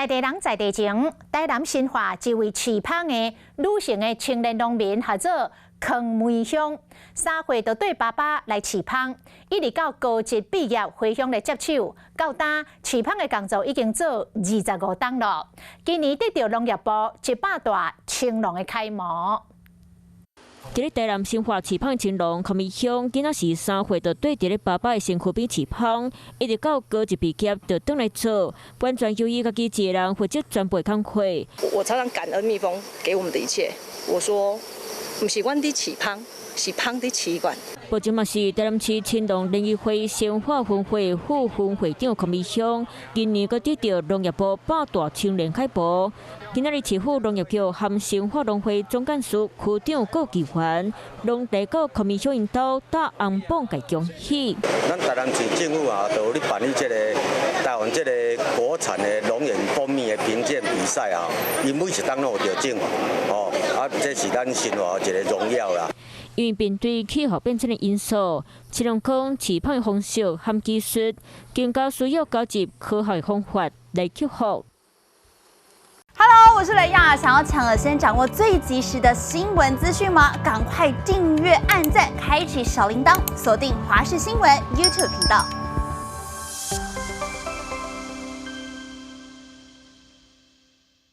在地人在地情，台南新化一位飼蜂的女性的青年農民，號做康梅香，3歲就綴爸爸來飼蜂，一直到高職畢業回鄉來接手，到今飼蜂的工作已經做25冬了。今年得著農業部100大青農的楷模。佇咧台南新化飼蜂青農康美香，囡仔時3歲就綴佇咧爸爸的身軀邊飼蜂，一直到高職畢業就轉來做，完全由伊家己一个人負責全部工課。我常常感恩蜜蜂給我們的一切。我說，毋是阮佇飼蜂，是蜂佇飼阮。目前嘛是台南市青農聯誼會新化分會副分會長康美香，今年閣得著農業部百大青年楷模。今仔日市府農業局和新化農會總幹事區長顧其凡，攏來到康美香𪜶兜打紅榜共恭喜。咱台南市政府啊，都有咧辦理這個台灣這個國產的龍眼蜂蜜的評鑑比賽啊，𪜶每一冬攏有得獎哦，啊，這是咱新化一個榮耀啦。因為面對氣候變遷的因素，青農講飼蜂的方式和技術更加需要交集科學的方法來克服。 Hello，我是雷亞，想要搶先掌握最及時的新聞資訊嗎？趕快訂閱、按讚、開啟小鈴鐺，鎖定華視新聞 YouTube 頻道。